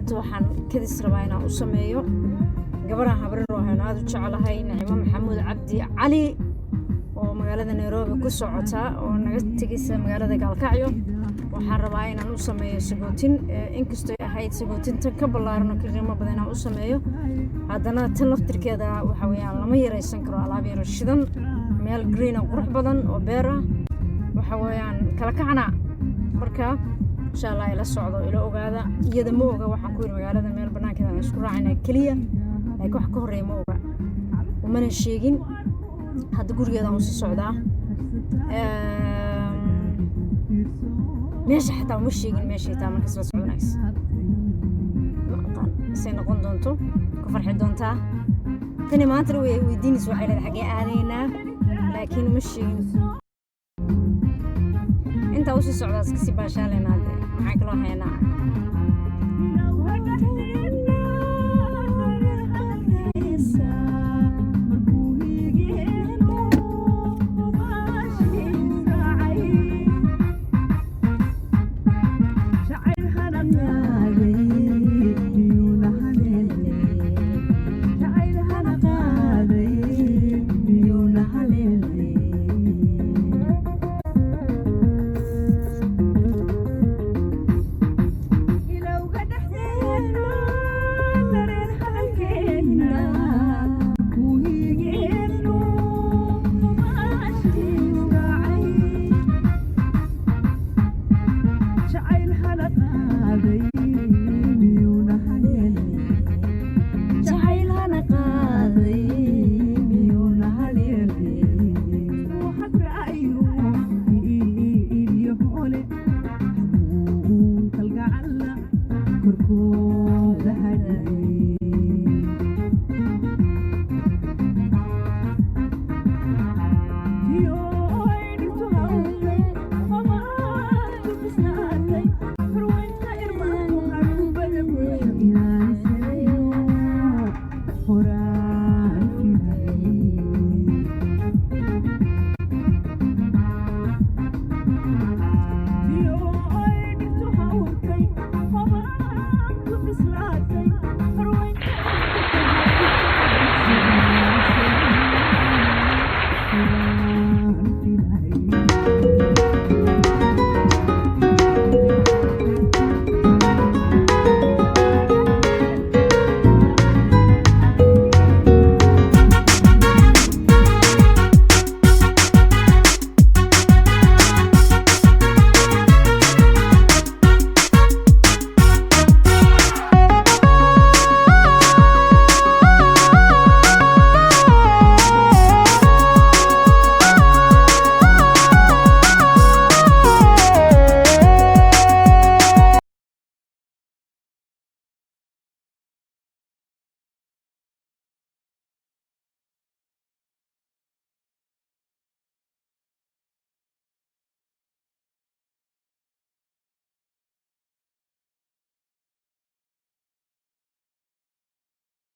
Maanta waxaan kadis rabaa inaan u sameeyo gabadhaan habrir waxaan aada u jeclahay, Nacimo Maxamuud Cabdi Cali, oo magaalada Nairobi ku socota oo naga tegaysa magaalada Gaalkacyo. Waxaan rabaa inaan u sameeyo sagootin. Inkastoo ay ahayd sagootin tan ka ballaaran oo ka qiimo badan inaan u sameeyo, haddana tan laftirkeeda waxa weeyaan lama yaraysan karo. Alaab yaro shidan, meel green oo qurux badan oo beer ah, waxa weeyaan kala kacna. Marka insha Allah ila socdo, ila ogaada. Iyada ma oga. Waxaan ku yidhi magaalada meel banaankeeda aan isku raacayna keliya, laakiin wax ka horreeya ma oga, umana sheegin. Hadda gurigeeda aan usii socdaa. Meesha xataa uma sheegin, meesha xitaa markas la soconays ma aqaan say noqon doonto, ku farxi doontaa. Tani maantana way weydiinaysa, waxay leedahay xaggee aadaynaa, laakiin uma sheegin. Intaa usii socdaa iska sii baashaalaynaa. Dee maxaa kaloo haynaa?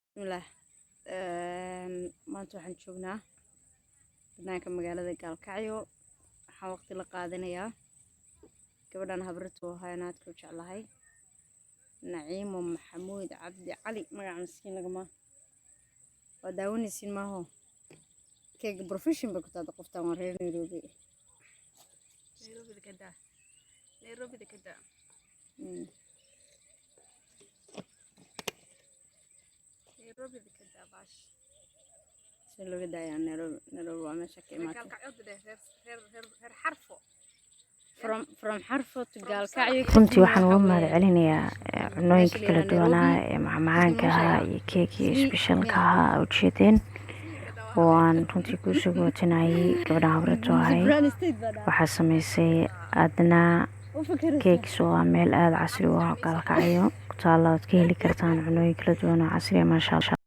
Bismillaah. Maanta waxaan joognaa banaanka magaalada Gaalkacyo. Waxaan waqti la qaadanayaa gabadhan habratu ahaa aadka u jeclahay, Naciimo Maxamuud Cabdi Cali. Magaca miskiin lagama waa daawanaysiin maaho. Keega profession bay ku taada qoftaan, waa reer Nairobi. Nairobida ka daa, Nairobida ka daa. Nairobida ka daa baash. See looga daayaa Nairobi? Nairobi waa meesha ka imaatay. Gaalkacyood dheh, reer reer reer reer Xarfo. From Xarfo to Gaalkacyo. Runtii waxaan uga mahad celinayaa cunooyinka kala duwanaa ee macmacaanka ahaa iyo keekii specialka ahaa aa ujeedeen oo aan runtii kuu sagootinayay gabadha habratu ahay. Waxaa sameysay Adna Cakes, oo ah meel aada casri u ah Gaalkacyo ku taalla, ood ka heli kartaan cunooyin kala duwan oo casri ah, maasha Allah.